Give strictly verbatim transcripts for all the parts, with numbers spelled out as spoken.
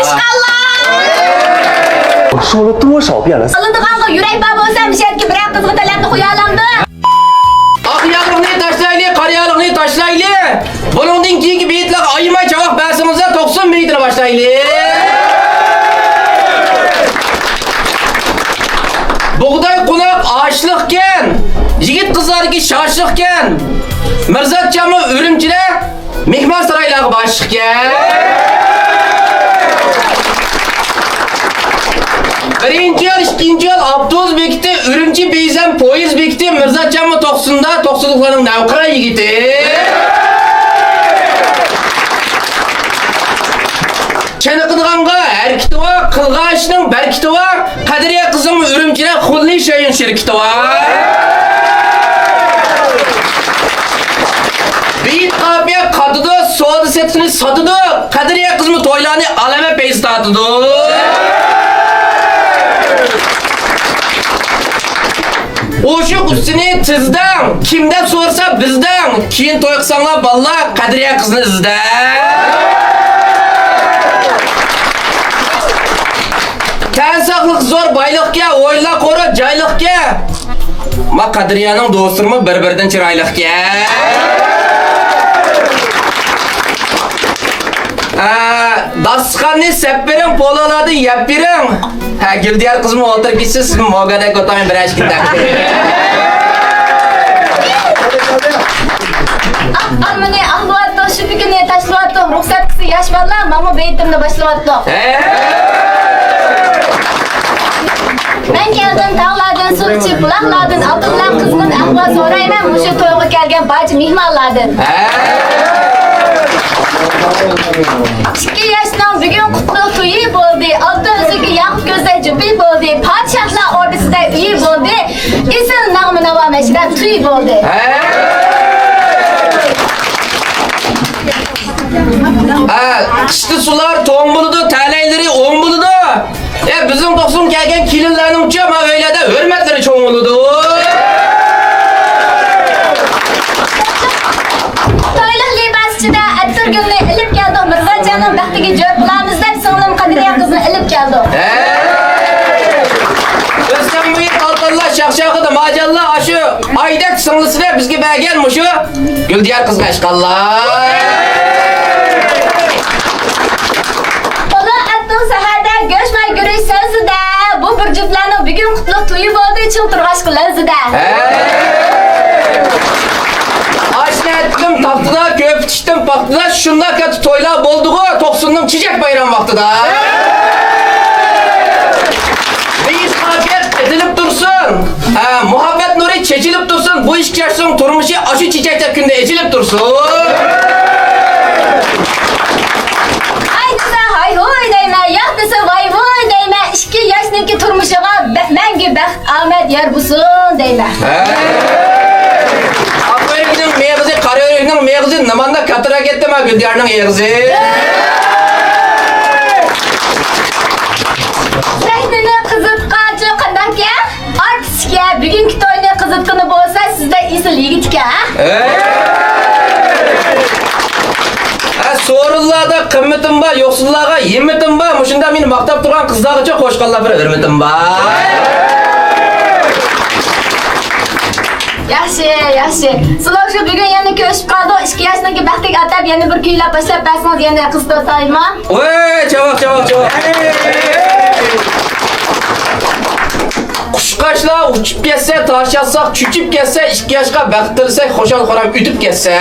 ئىشقاللا! 我说了多少遍了？ ئالىدىغانغا يۈرەك بار بولسا، مۇشۇ يەردىكى بىرەر قىزغا تەلەپنى قويالامدۇ؟ ئاق ياغلىقنى تاشلايلى، قارا ياغلىقنى تاشلايلى. بۇنىڭدىن كېيىنكى بېيىتلەرگە ئايىماي جاۋاب بەرسىڭىزلەر، توقسۇن بېيىتىنى باشلايلى. بۇغداي قوناق ئاشلىقكەن، يىگىت قىزلاردىكى شاشلىقكەن. مىرزاتجانمۇ ئۈرۈمچىدە مېھمانسارايلارغا باشلىقكەن. بىرىنچى يول، ئىككىنچى يول ئاپتوبۇس بېكىتى، ئۈرۈمچى بېيزەم پويىز بېكىتى، مىرزاتجانمۇ توقسۇندا، توقسۇنلۇقلارنىڭ نەۋقىران يىگىتى. چېنىقىدىغانغا ھەرىكىتى بار، قىلغان ئىشنىڭ بەرىكىتى بار. قەدرىيە قىزىڭمۇ ئۈرۈمچىدە خۇللى شايىن شىركىتى بار. بېيىت قاپىيە قاتىدۇ، سودا سېتىقنى ساتىدۇ. قەدرىيە قىزمۇ تويلارنى ئالامەت پەيزى تارتىدۇ. ئوشۇق ئۈستىنى تىزدەڭ، كىم دەپ سورىسا بىزدەڭ. كېيىن توي قىلساڭلار بالىلار، قەدرىيە قىزنى ئىزدەڭ. تەن ساقلىق زور بايلىقكەن، ھويلا قورۇ جايلىقكەن. ما قەدرىيەنىڭ دوستلىرىمۇ بىر-بىرىدىن چىرايلىقكەن. ئە، داستىخاننى سەپ بېرىڭ، پولۇلاردىن يەپ بېرىڭ. ھە، گۈلدىيار قىزمۇ ئولتۇرۇپ كېتىسىز، سىز موگادەك ئولتۇرماي بىرەر ئىككى دەقىقە. ئاق ئالمىنى ئاقلىۋاتتۇق، شۇ پۈكۈننى تاشلىۋاتتۇق، رۇخسەت قىلسا ياش بالىلار، ماڭا بېيىتىمنى باشلىۋاتتۇق. ھە! مەن كەلدىم تاغلاردىن، سۇ ئىچىپ بۇلاقلاردىن، ئالدىمدىن قىزغىن ئەھۋال سورايمەن مۇشۇ تويغا كەلگەن بارچە مېھمانلاردىن. ھە! ئىككى ياشنىڭ بۈگۈن قۇتلۇق تويى بولدى، ئالتە ئۈزۈكى ياقۇت كۆزدەك جۈپى بولدى، پادىشاھلار ئوردىسىدەك ئۆيى بولدى، ئېسىل ناغمە ناۋا مەشرەپ تۈيى بولدى. ھە! ھە، قىشتا سۇلار توڭ بولىدۇ، تەلەيلىرى ئوڭ بولىدۇ. ئە، بىزنىڭ توقسۇن كەلگەن كېلىنلەرنىڭچۇ ما ئۆيلەردە ھۆرمەتلىرى چوڭ بولىدۇ. تويلۇق لىباس ئىچىدە ئەتىرگۈلنى ئېلىپ كەلدۇق، مىرزاتجاننىڭ بەختىگە جور بولارمىز دەپ سىڭلىم قەدرىيە قىزنى ئېلىپ كەلدۇق. ھە! ئۆستەڭ بويى قالقانلار، شاخشاخىدا ماجانلار ئاشۇ ئايدەك سىڭلىسىنى بىزگە بەرگەن مۇشۇ گۈلدىيار قىزغا ئىشقاللا. قولۇڭ ئەتتىڭ سەھەردە گۆش ماي گۈرۈچ سەۋزىدە. بۇ بىر جۈپلەرنىڭ بۈگۈن قۇتلۇق تويى بولدى، چىڭ تۇرغاچقا لەۋزىدە. ھە! ئاشنى ئەتتىم تاختىدا، كۆپۈك پىشتىم پاختىدا، شۇنداق كاتتا تويلار بولدىغۇ، توقسۇننىڭ چېچەك بايرام ۋاقتىدا. بېيىش قاپىيە ئېتىلىپ تۇرسۇن. ھە، مۇھەببەت نۇرى چېچىلىپ تۇرسۇن، بۇ ئىككى ياشنىڭ تۇرمۇشى ئاشۇ چېچەكتەك كۈندە ئېچىلىپ تۇرسۇن. ھاي دېسە ھاي ھۇي دەيمەن، ياق دېسە ۋاي ۋۇي دەيمەن، ئىككى ياشنىڭكى تۇرمۇشىغا بە-، مەڭگۈ بەخت، ئامەت يار بولسۇن دەيمەن. ھە. ئاق ئۆرۈكنىڭ مېغىزى، قارا ئۆرۈكنىڭ مېغىزى، نېمانداق كاتتىراق كەتتى ما گۈلدىيارنىڭ ئېغىزى. سەھنىنى قىزىتقانچۇ قانداقكەن؟ ئارتىسكەن، بۈگۈنكى توينى قىزىتقىنى بولسا، سىزدەك ئېسىل يىگىتكەن، ھە؟ ھە، سورۇنلاردا قىممىتىم بار، يوقسۇللارغا ھىممىتىم بار، مۇشۇنداق مېنى ماختاپ تۇرغان قىزلارغىچۇ قوشقانلار بىر ھۆرمىتىم بار. ياخشى، ياخشى. سىلەر شۇ بۈگۈن يەنە كۆرۈشۈپ قالدۇق. ئىككى ياشنىڭكى بەختىگە ئاتاپ يەنە بىر كۈيلەپ باشلاپ بەرسىڭىز يەنە قىزىتىۋاتايمۇ؟ ۋاي، چاۋاق، چاۋاق، چاۋاق. قۇشقاچلار ئۇچۇپ كەتسە، تاش ياتساق چۆچۈپ كەتسە، ئىككى ياشقا بەخت تىلىسەك، خۇشال-خۇرام ئۆتۈپ كەتسە.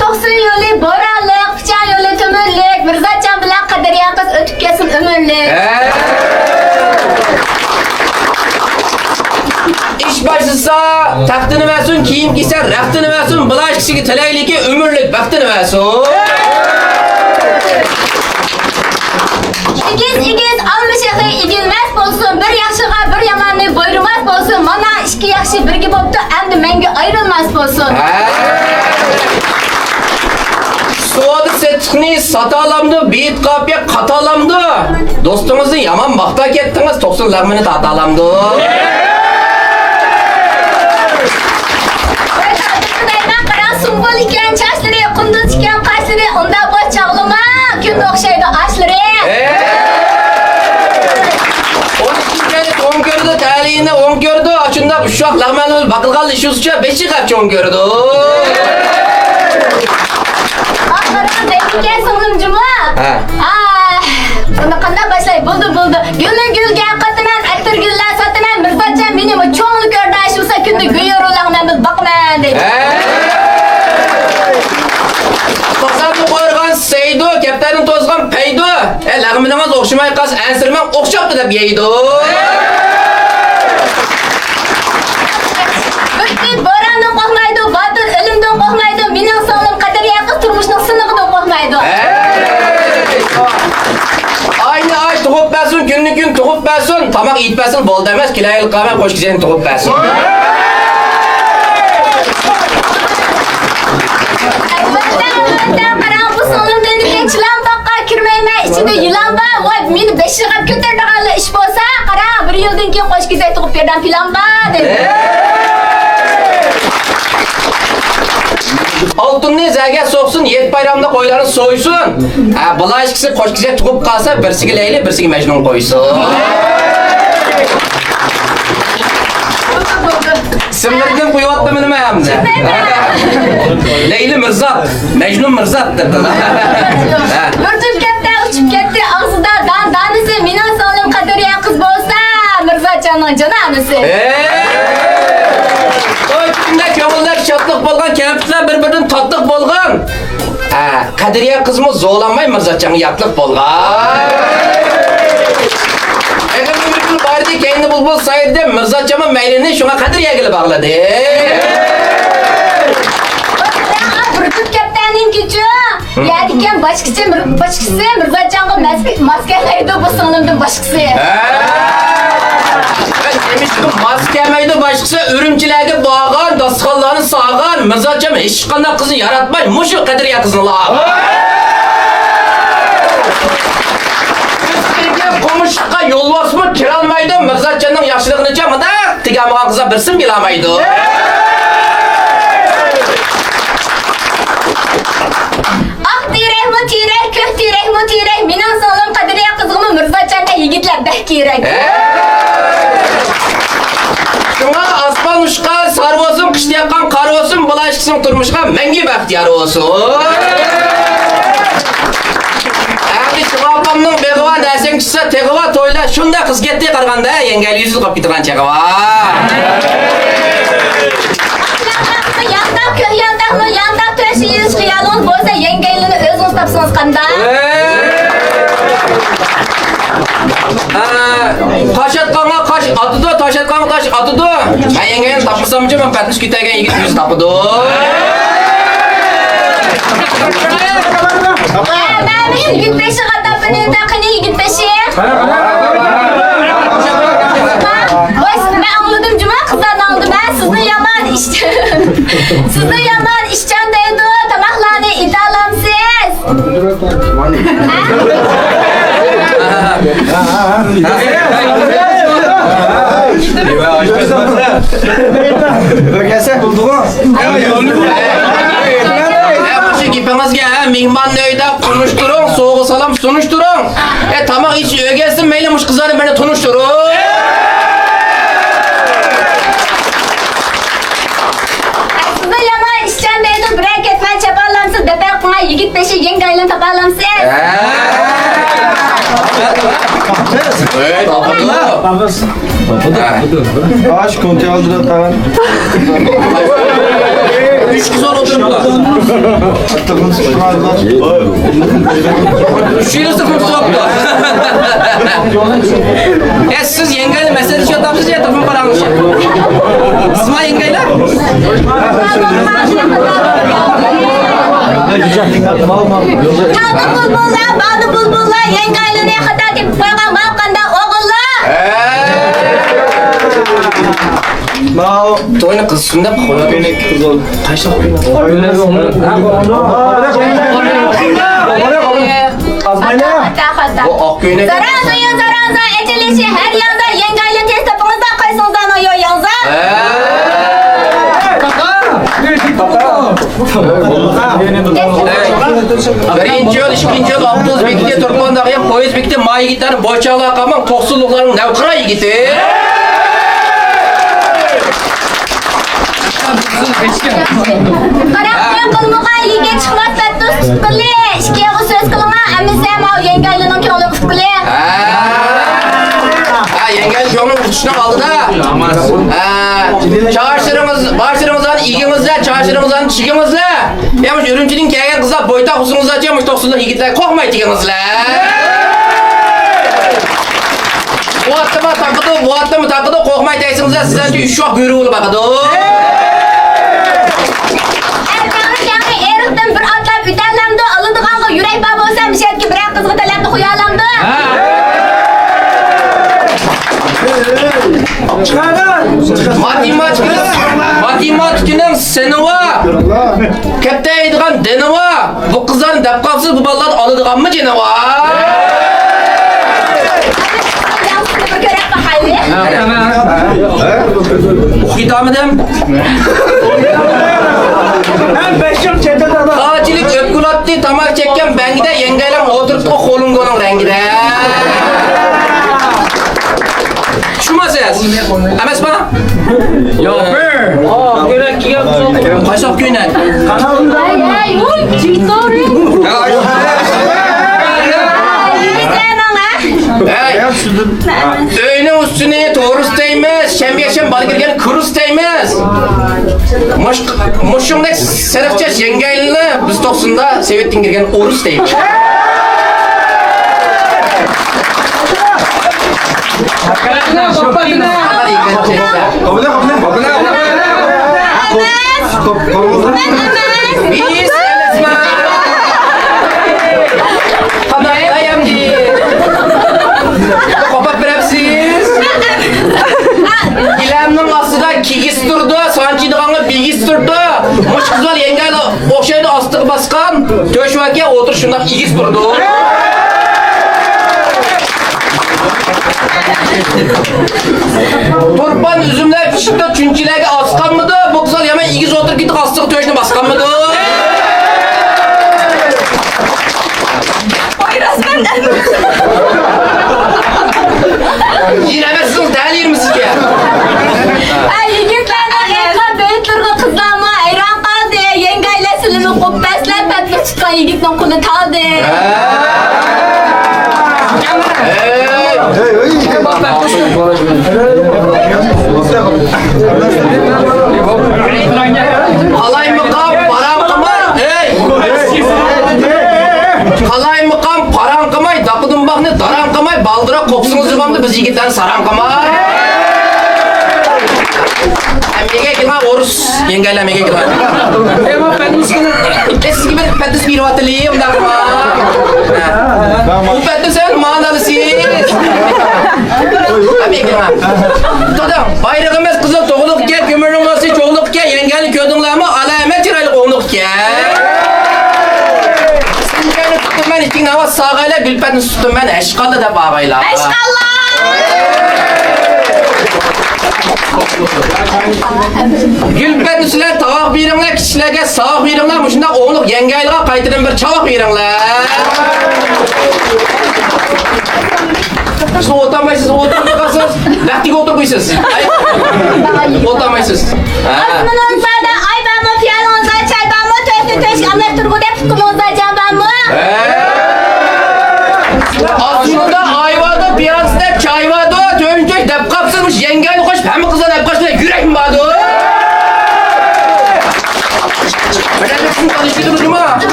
توقسۇن يولى بورانلىق، پىچان يولى تۆمۈرلۈك، مىرزاتجان بىلەن قەدرىيە قىز ئۆتۈپ كەتسۇن ئۆمۈرلۈك. ھە. ئىش باشلىسا تەختىنى بەرسۇن، كىيىم كىيسە رەختىنى بەرسۇن، بۇلار ئىككىسىگە تىلەيلىكى ئۆمۈرلۈك بەختىنى بەرسۇن. ئېگىز، ئېگىز ئالما شېخى ئېگىلمەس بولسۇن، بىر ياخشىغا بىر ياماننى بۇيرۇماس بولسۇن، مانا ئىككى ياخشى بىرگە بوپتۇ، ئەمدى مەڭگۈ ئايرىلماس بولسۇن. ھە. سودا سېتىقنى ساتالامدۇ، بېيىت قاپىيە قاتالامدۇ؟ دوستىڭىزنى يامان ماختاپ كەتتىڭىز، توقسۇن لەغمىنى تارتالامدۇ؟ دەيمەن، قاراڭ سۇمبۇل ئىكەن چاچلىرى، قۇندۇز ئىكەن قاش ئۇششاق لەغمەننى باقىدىغان ئىشىڭىزچە بېشى خەپ چوڭ كۆرىدۇ. ئاخىرى بەككە سىڭلىم جۇمۇ. ھە. ئاھ، بۇنى قانداق باشلاي؟ بولدى، بولدى. گۈلنى گۈلگە قاتىمەن، ئەتىر گۈللەر ساتىمەن. مىرزاتجان مېنىمۇ چوڭلۇق كۆردى، شۇ كۈندە گۈل يورۇقلارنى مەن بىل باقىمەن دەيدۇ. ھە. قازاننى قويغان سەيدۇ، كەپتەرنى توزغان پەيدۇ. ئە، لەغمىنىڭىز ئوخشىماي قالسا، ئەنسىرىمەڭ، ئوخشاپتۇ دەپ يەيدۇ. بۈركۈت بوراننىڭ قورقمايدۇ، باتۇر ئۆلۈمدىن قورقمايدۇ، مېنىڭ سىڭلىم قەدرىيە قىز تۇرمۇشنىڭ سىنىقىدىن قورقمايدۇ. ھەي! ئاينى ئاي تۇغۇپ بەرسۇن، كۈننى كۈن تۇغۇپ بەرسۇن، تاماق ئېتىپ بەرسۇن، بولدى ئەمەس، كېلەيلى قالماي قوش كېزەكنى تۇغۇپ بەرسۇن. ئەلۋەتتە، ئەلۋەتتە، قاراڭ، بۇ سىڭلىمدىن كېيىن چىلان باغقا كىرمەيمەن، ئىچىدە يىلان بار، ۋاي، مېنى بەش يىلغا كۆتۈرىدىغانلا ئىش بولسا، قاراڭ، بىر يىلدىن كېيىن قوش كېزەك تۇغۇپ بېرىدىغان پىلان بار، دېدى. ئالتۇننى زەگە سوقسۇن، يەتتە بايرامدا قويلارنى سويسۇن. ھە، بۇلار ئىككىسى قوش كېزەك تۇغۇپ قالسا، بىرسىگە لەيلى، بىرسىگە مەجنۇن قويسۇن. ئىسىملىرىدىن قويۇۋاتتىم مېنىمۇ ئەمدى. لەيلى مىرزات، مەجنۇن مىرزات دەپ. ھە. بىر تۈپ كەپتەر ئۇچۇپ كەتتى ئاغزىدا دان دانىسى، مېنىڭ سىڭلىم قەدرىيە قىز بولسا، مىرزاتجاننىڭ جانانىسى. ھەي! توي كۈنىدە كۆڭۈللەر شادلىق بولغان، كەمپۈتلەر بىر-بىرىدىن تاتلىق بولغان. ھە، قەدرىيە قىزمۇ زورلانماي مىرزاتجانغا ياتلىق بولغان. ئېغىر ئۆمۈرگۈل باردى، كەينىدە بۇلبۇل سايرىدى، مىرزاتجانمۇ مەيلىنى شۇڭا قەدرىيەگىلا باغلىدى. بىر تۈپ كەپتەرنىڭ كۈچى. يەردىكەن باشقىچە، باشقىسى مىرزاتجانغا ماس، ماس كەلمەيدۇ، بۇ سىڭلىمدىن باشقىسى. ھە. نېمىشقا ماس كەلمەيدۇ باشقىسى؟ ئۈرۈمچىلەرگە بارغان، داستىخانلارنى سالغان، مىرزاتجان ھېچقانداق قىزنى ياراتماي، مۇشۇ قەدرىيە قىزنىلا. قومۇشلۇققا يولۋاسمۇ كىرەلمەيدۇ، مىرزاتجاننىڭ ياخشىلىقىنىچە مۇنداق تېگەلمىگەن قىزلار بىرسىمۇ كېلەلمەيدۇ. ئاق تېرەكمۇ تېرەك، كۆك تېرەكمۇ تېرەك، مېنىڭ سىڭلىم قەدرىيە قىزغىمۇ مىرزاتجاندەك يىگىتلەر بەك كېرەك. شۇڭا ئاسمان ئۇچقان سار بولسۇن، قىشتا ياغقان قار بولسۇن، بۇلار ئىككىسىنىڭ تۇرمۇشىغا مەڭگۈ بەختىيار بولسۇن. ئەمدى شۇڭا ئاپامنىڭ بېغى بار، نەرسەڭ چىقسا تېغى بار، تويلار شۇنداق قىز كەتتى، قارىغاندا يەڭگەيلى يۈزۈپ قېلىپ كېتىدىغان چېغى بار. يانتاق، كۆك يانتاقمۇ يانتاق، تۆشى يېزىش خىيالىڭىز بولسا، يەڭگەيلىنى ئۆزىڭىز تاپسىڭىز قانداق؟ ھە، تاش ئاتقانغا قاش ئاتىدۇ، تاش ئاتقانغا تاش ئاتىدۇ. مەن يەڭگەينى تاپمىسامچۇ، مەن پەتنۇس كۆتەرگەن يىگىت ئۆزى تاپىدۇ. ھە، مەن يىگىت بېشىغا تاپىنى، تاقىنى يىگىت بېشى. ۋاي، مەن ئاڭلىدىم جۇما، قىزلارنى ئاڭلىدىم. ھە، سىزنى يامان ئىش-، سىزنى يامان ئىشچان دەيدۇ، تاماقلارنى ئېتالامسىز؟ ھە؟ ئۆگەنسە بولدىغۇ. ھە، مۇشۇ گېپىڭىزگە، ھە، مېھمان ئۆيدە قونۇشتۇرۇڭ، سوۋغا سالام سۇنۇشتۇرۇڭ. ئە، تاماق ئېتىش ئۆگەنسۇن، مەيلى مۇشۇ قىزلارنى بىرنى تونۇشتۇرۇڭ. سىزنى يامان ئىشچان دەيدۇ، بىرەر كەتمەن چاپالامسىز؟ دەپەر قىڭا يىگىت بېشى يەڭگەيلىنى تاپالامسىز؟ ھە. ئاش كونترولدا تاغام. ئۈچ قىز ئولتۇرۇپتۇ. ئۈچىنچىسى قۇرساقتا. ئە، سىز يەڭگەيلەر مەسىلە چۈشۈۋاتامسىز يا تېلېفون پاراڭلىشىپ؟ سىزما يەڭگەيلەر؟ تاغدا بۇلبۇللار، باغدا بۇلبۇللار، يەڭگەيلىنى خاتا تېپىپ قويغان ماڭا قانداق ئوغۇللار؟ ماۋۇ توينى قىلسۇن دەپ قويۇپ. قايسى؟ ئازمايلا. خاتا، خاتا. بۇ ئاق كۆينەك. زاراڭزا يا زاراڭزا، ئېچىلىشى ھەر يانزا، يەڭگەيلى تېز تاپىڭىزدا، قايسىڭىزدا نو يو ياڭزا. ھە. بىرىنچى يول، ئىككىنچى يول، ئاپتوبۇس بېكىتى، تۇرپان داغى، پويىز بېكىتى، ما يىگىتلەرنى بوچالا قالماڭ، توقسۇنلۇقلارنىڭ نەۋقىرا يىگىتى. قاراڭ، توي قىلمىغان يىگىت چىقماس، پەتنۇس تۇتقىلى. ئىككى ئېغىز سۆز قىلىڭا، ئەمىسە ماۋۇ يەڭگەيلىنىڭ كۆڭلىگە ئۇتقىلى. ھە، يەڭگەيلىنىڭ كۆڭلىگە ئۇتۇشنىڭ ئالدىدا، ھە، چاچلىرىڭىز، باشلىرىڭىزنى ئېگىڭىزلە، چاچلىرىڭىزنى چىگىڭىزلە. يا مۇشۇ ئۈرۈمچىدىن كەلگەن قىزلار بويتاق بولسىڭىزلارچە، مۇشۇ توقسانلىق يىگىتلەرگە قورقماي تېگىڭىزلە. مۇئەتتىما تاقىدۇ، مۇئەتتىما تاقىدۇ، قورقماي تەگسىڭىزلە، سىزلەرچە ئۈچ ۋاق گۆرۈ بولۇپ باقىدۇ. ئەر تەڭرى، تەڭرى ئېرىقتىن بىر ئاتلاپ ئۆتەلەمدۇ؟ ئالىدىغانغا يۈرەك بار بولسا، مۇشۇ يەردىكى بىرەر قىزغا تەلەپنى قويالامدۇ؟ ماتېماتىكىنىڭ، ماتېماتىكىنىڭ سېنى بار، كەپتەيدىغان دېنى بار. بۇ قىزلارنى دەپ قاپسىز، بۇ بالىلارنى ئالىدىغانمۇ جېنى بار؟ ئۇقۇپ كېتەلمىدىم. قانچىلىك ئۆپكىلاتتى، تاماكا چەككەن بەڭگىدە، يەڭگەيلەم ئولتۇرۇپتۇ خولۇڭگونىڭ رەڭگىدە. چۈشىنىسىز؟ ئەمەسمۇ؟ ياق. ئاق كۆينەك كىيگەن بولسا. قايسى ئاق كۆينەك؟ ھەي، ئۆينىڭ ئۈستىنى تورۇس دەيمىز، شەنبە يەكشەنبە بالا كىرگەن كۇرۇس دەيمىز. مۇش-، مۇشۇڭدەك سېرىق چاچ يەڭگەيلىنى بىز توقساندا سوۋېتتىن كىرگەن ئورۇس دەيمىز. قانداق قىلاي ئەمدى؟ قوپاپ بېرەمسىز؟ گىلەمنىڭ ئاستىدا كىگىز تۇرىدۇ، سانچىدىغانغا بىگىز تۇرىدۇ. مۇشۇ قىزلار يەڭگەيلەر ئوخشايدۇ، ئاستىغا باسقان تۆشۈۋەكە ئولتۇرۇش شۇنداق ئېگىز تۇرىدۇ. تۇرپان ئۈزۈملەر پىشىپتۇ، چۈنچىلەرگە ئاسقانمىدۇ؟ بۇ قىزلار يامان ئېگىز ئولتۇرۇپ كېتىپ، ئاستىغا تۆشنى باسقانمىدۇ؟ ئويراسمەن. يېرىمىز سىز دەل يېرىمىز سىزگە. ئەي، يىگىتلەرنىڭ ئېيتقان بېيىتلىرىغا قىزلارمۇ ھەيران قالدى. يەڭگەيلەر سىلىنى قوپماسلار، پەتنۇس تۇتقان يىگىتنىڭ قولى تالدى. قالايمىقان پاراڭ قىلماي، ھەي! قالايمىقان پاراڭ قىلماي، داپا دۇمباقنى داراڭ قىلماي، بالدۇرراق قوپسىڭىز زۇۋاننى، بىز يىگىتلەرنى ساراڭ قىلماي. مېگە كېلىڭ، ئورۇس يەڭگەيلەر، مېگە كېلىڭ. ئەي، بۇ پەتنۇسنى، ئەي، سىزگە بىر پەتنۇس بېرىۋاتىلى، ئۇنداقمۇ؟ بۇ پەتنۇس ئەمەس، مانا ئالىسىز. مېگە كېلىڭ. دادام، بايرىقىمىز قىزىل تۇغلۇق ئىكەن، كۆمۈرنىڭ ئاستى چوغلۇق ئىكەن، يەڭگەينى كۆردۈڭلارمۇ؟ ئالامەت چىرايلىق ئوغلۇق ئىكەن. سىزلەرنى تۇتتۇم مەن، ئىككىڭلار ساغايلا، گۈلپەتنى تۇتتۇم مەن، ھەشقاللا دەپ باغايلا. ھەشقاللا! گۈلپەتنى سىلەر تاۋاق بېرىڭلار، كىچىكلەرگە ساۋاق بېرىڭلار، مۇشۇنداق ئوغلۇق يەڭگەيلىغا قايتىدىن بىر چاۋاق بېرىڭلار. سىز ئولتۇرمايسىز، ئولتۇرۇپ قالسىز، بەختىگە ئولتۇرۇپ قويىسىز. ئولتۇرمايسىز. ھە. ئاسمىنىڭىزدا ئاي بارمۇ، پىيالىڭىزدا چاي بارمۇ، تۆشنى تۆشكە ئامراق تۇرغۇ دەپ، پۇت-قولىڭىزدا جان بارمۇ؟ ھە. ئاسمىنىڭدا ئاي باردا، پىيالىسىدا چاي باردا، تۆشنى تۆش دەپ قاپسىز، مۇشۇ يەڭگەينى قوشۇپ، ھەممە قىزلارنى ئەپ قاپسىز، يۈرەكمۇ باردا.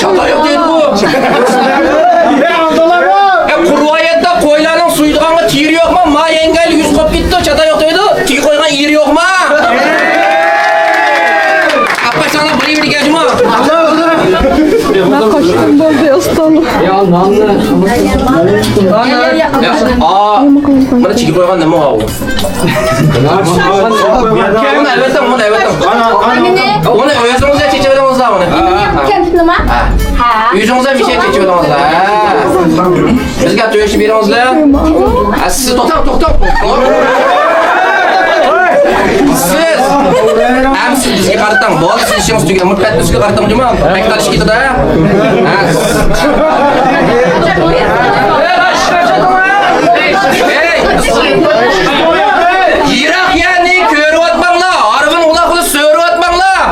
چاتاق يوق دەيدۇ بۇ. قۇرۇق ھاياتتا قويلارنىڭ سويىدىغانغا تېرى يوقما؟ ما يەڭگەيلىك يۈز قوپۇپ كېتىپتۇ، چاتاق يوق دەيدۇ. تېرە قويغان يېرى يوقما؟ ئاپا ساڭا بىر يېرى كەلدىمۇ؟ ما قوشتۇم بولدى، ئۇستام. يا، ناننى. يا، يا، يا. ئا، مانا چىگىپ قويغان نېمە ئۇ؟ بۇنى ئەۋەتىڭ، بۇنى ئەۋەتىڭ. ئۇنى ئۆزىڭىزگە چېچىۋېلىڭىزلا ئۇنى. كەمپۈتنىما؟ ھە. ھە. ئۆزىڭىزگە مىشەي چېچىۋېلىڭىزلا. ھە. بىزگە تۆشۈپ بېرىڭىزلا. ھە، سىز توختاڭ، توختاڭ. سىز! ئەمسىز بىزگە قارىتىڭ. بولدى، سىز ئىشىڭىز تۈگىدى. ئۇمۇت پەتنىسىگە قارىتىڭ جۇمۇ. بەك تالىشىپ كېتىدۇ، ھە؟ ھە. ھەي! يىراق يەرنى كۆرۈۋاتماڭلار. ھارۋىنى ئۇلاقلا سۆرۈۋاتماڭلار.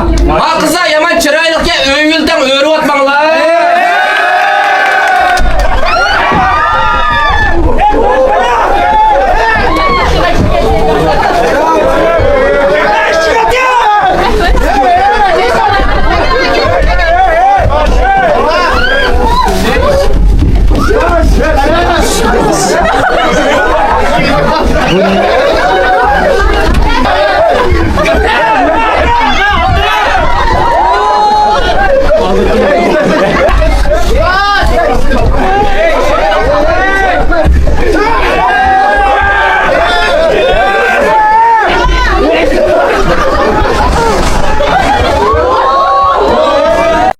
ھا قىزلار يامان چىرايلىقكەن، ئۆيۈۋېلىتىڭ، ئۆرۈۋاتماڭلار.